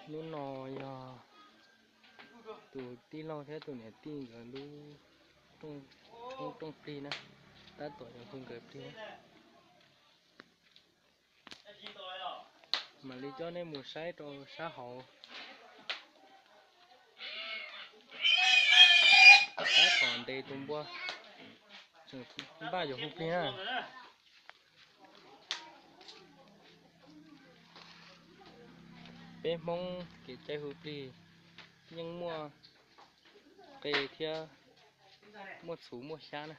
Hnub no yog tus tij laug thiab tus niam tij nkawd lub rooj plig na, tab tom yuav hu nkawd plig na. Mam li coj nej mus saib rau sab hauv. Tab tom ntes tus npua, tseem npaj yuav hu plig na. Peb Hmoob kev cai hu plig yeej muaj qe thiab muaj txhuv muaj xyab na.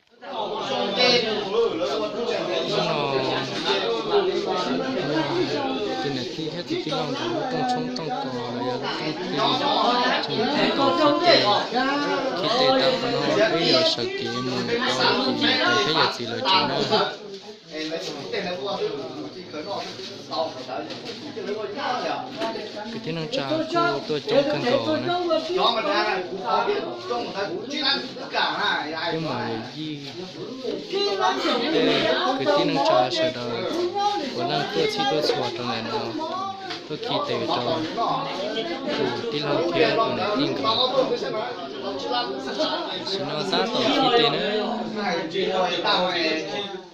Tus niam tij thiab tus tij laug nkawd lub rooj tshoob tooj kos los yog lub rooj plig, tseem tab tom khi tes. Khi tes tas qhov no peb yuav sawv kev mus rau tus niam tais thiab yawm txiv lawv tsev na. Kwv tij neej tsa kuj tuaj coob kawg nkaus na. Peb muam yawm yij, kwv tij neej tsa sawv daws puav leej tuaj txhij tuaj txhua rau ntawm no, tuaj khi tes rau tus tij laug thiab tus niam tij nkawd. Tam sim no tab tom khi tes na.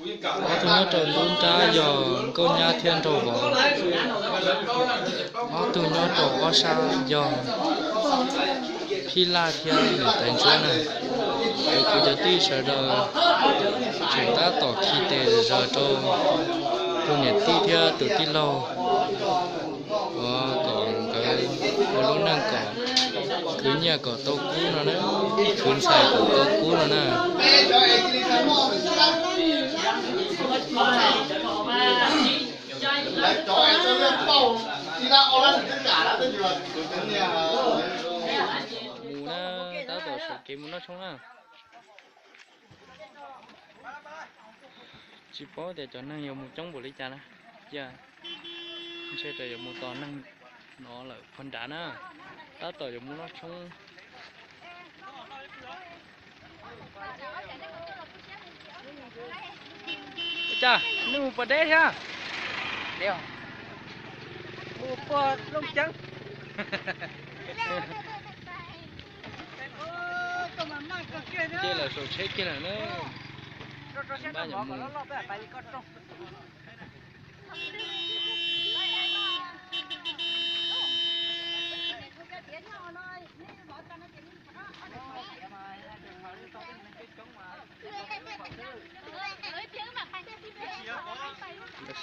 Ob tug nyob rau nruab nrab yog nkauj nyab thiab nraug vauv. Ob tug nyob rau ob sab yog phij laj thiab niam tais ntsuab na. Cov kwv cov tij sawv daws tseem tab tom khi tes zog rau tus niam tij thiab tus tij laug, uas kom nkawd ua lub neej kom khwv nyiaj kom tau kub no na, khwv ntxhais kom tau kub no na. Mus na, tab tom sawv kev mus noj tshoob na. Tsis paub tias cov neeg yuav mus coob npaum li cas na, cia ntshe tas yuav mus tos neeg no lawm phua nrad na, tab tom yuav mus noj tshoob. Ua cas nej mus puas deb thiab? Mus puag Looj Ceeb. Ces lawv saum tsheb kiag lawm na. Npaj yuav mus.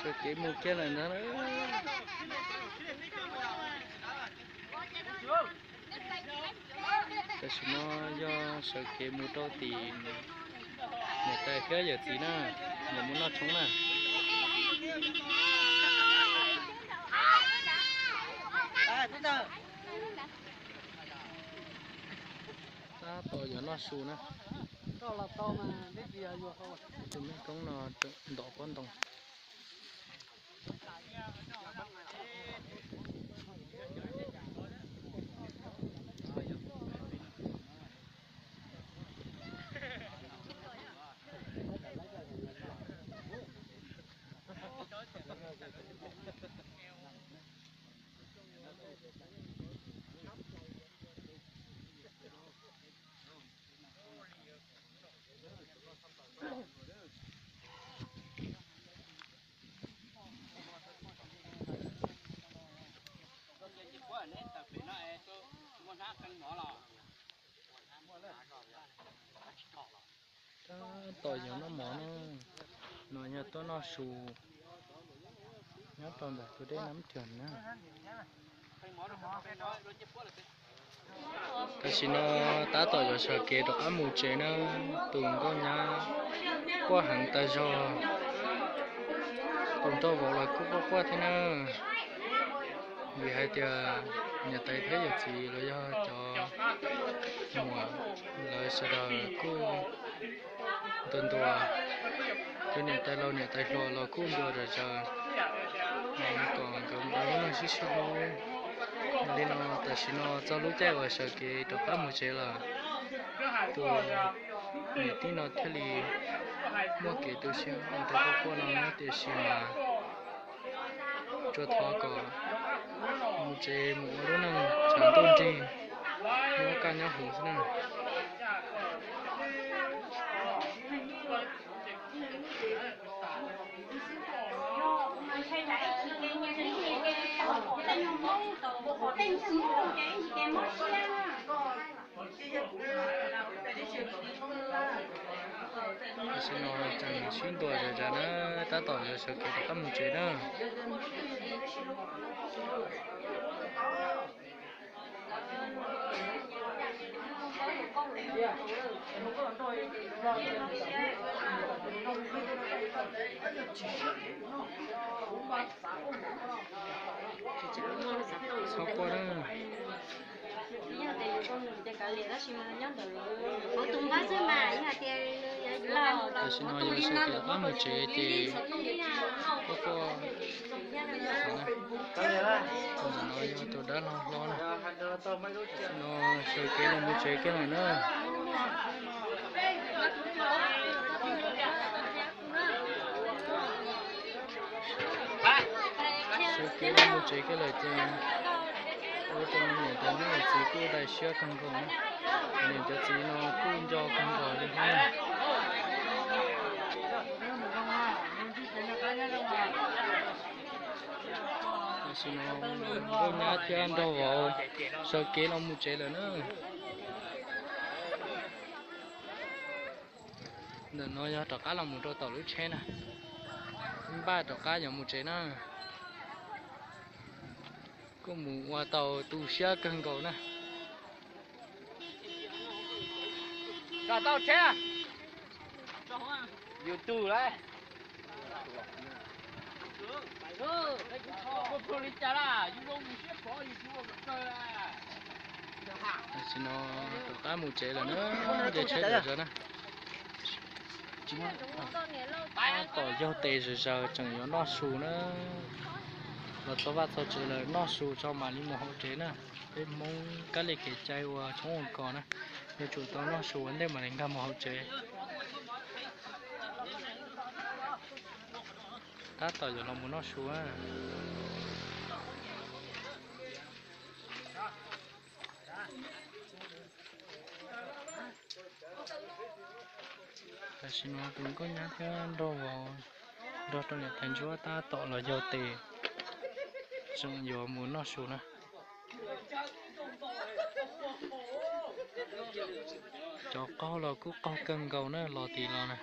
Sawv kev mus kiag lawm ntag. Tam sim no yog sawv kev mus rau tim niam tais thiab yawm txiv na, yuav mus noj tshoob na. Tab tom yuav noj su na. Tus me koob no ntov pob ntoo. Tab tom yuav noj mov na, no yog tuaj noj su nyob rau ntawm tus dej Nab Riam na. Tam sim no tab tom yuav sawv kev rov qab mus tsev na. Tus nkauj nyab quaj heev tas zog, tus nraug vauv los kuj quaj quaj thiab na. Vim hais tias niam tais thiab yawm txiv los yog cov muam lawv sawv daws kuj ntuas ntuas, cov niam tais laus niam tais hluas los kuj ntuas zom zaws kom nkawd mus ua lub neej sib sib hlub. Yog li no tam sim no txog lub caij uas sawv kev rov qab mus tsev lawm. Tus niam tij no thiaj li muaj kev tu siab ua tus quaj quaj no, tiam sis mas tsuas thov kom mus Ces mus ua lub neej tshav ntuj nrig, nyob kaj nyob huv xwb na. Tam sim no tseem sib ntuas zom zaws na, tab tom yuav sawv kev rov qab mus tsev na. Txhob quaj na. Tam sim no yog sawv kev rov qab mus tsev ces quaj quaj. Tus no yog tus dab laug hlob na. Tam sim no sawv kev los mus tsev kiag lawm na. Sawv kev los mus tsev kiag lawm ces ua rau niam cov niam txiv kuj dai siab kawg nkaus na. Niam cov txiv no kuj nco kawg nkaus li thiab na. Tam sim no nkauj nyab thiab nraug vauv sawv kev los mus tsev lawm na. Ntawm no yog rov qab los mus rau tom lub tsheb na, npaj rov qab yuav mus tsev na. Kuj mus ua tau tu siab kawg nkaus na. Tau tsheb, yus tus lawm. Tam sim no rov qab mus tsev lawm na, nce tsheb lawm zog na. Tab tom yaug tes zom zaws tseem yuav noj su na. Los txog vaj txog tsev lawm noj su tso mam li mus hauv tsev na. Peb Hmoob kab li kev cai ua tshoob ua kos na, yuav tsum tau noj su ua ntej mam li nkag mus hauv tsev. Tab tom yuav los mus noj su na. Tam sim no tus nkauj nyab thiab nraug vauv nrog rau niam tais ntsuab tab tom los yaug tes, tseem yuav mus noj su na. Cov qaug los kuj qaug kawg nkaus na, los tim los na.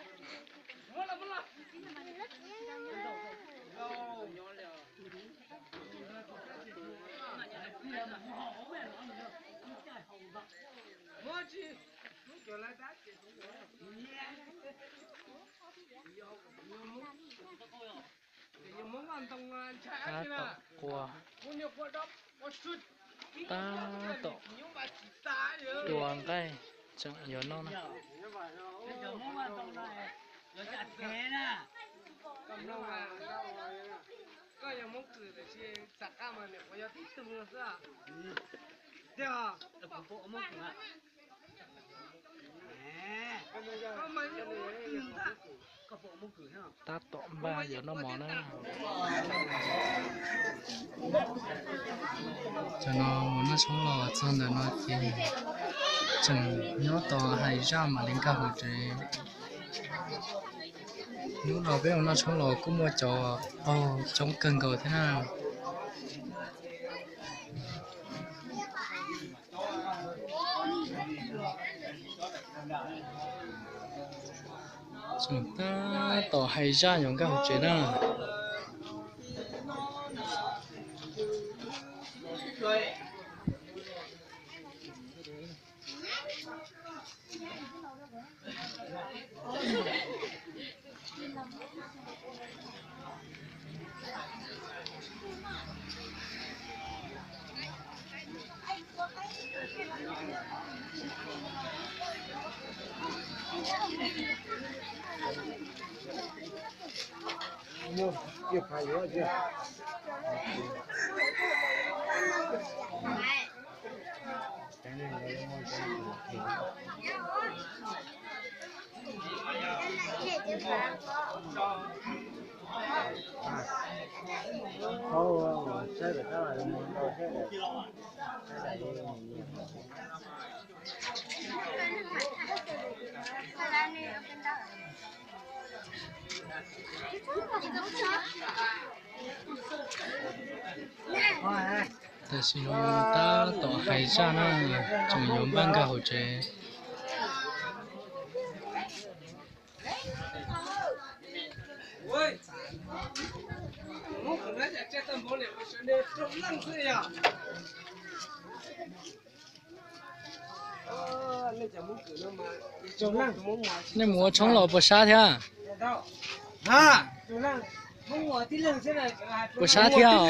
Tab tom qua, tab tom tua nqaij tseem yuav noj na. Tab tom npaj yuav noj mov na. Cov no mus noj tshoob los txog ntawm no ces tseem nyob tos hais zaj mam li nkag hauv tsev. Hnub no peb mus noj tshoob los kuj muaj cov qaug coob kawg nkaus thiab na. Tseem tab tom hais zaj yuav nkag hauv tsev na. Tam sim no tab tom hais zaj na, tseem yuav npaj nkag hauv tsev. Nej mus ua tshoob los puas sab thiab? Puas sab thiab os?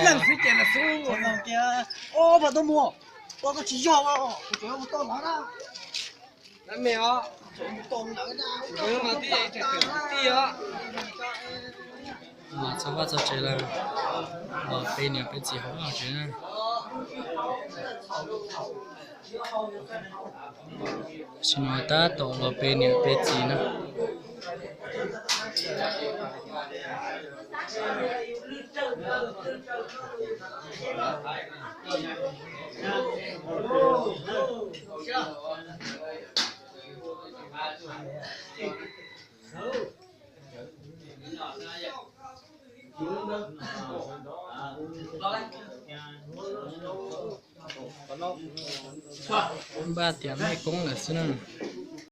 Los txog vaj txog tsev lawm, los pe niam pe txiv hauv vaj tsev na. Tam sim no tab tom los pe niam pe txiv na. Npaj tiam mej koob lawm xwb na.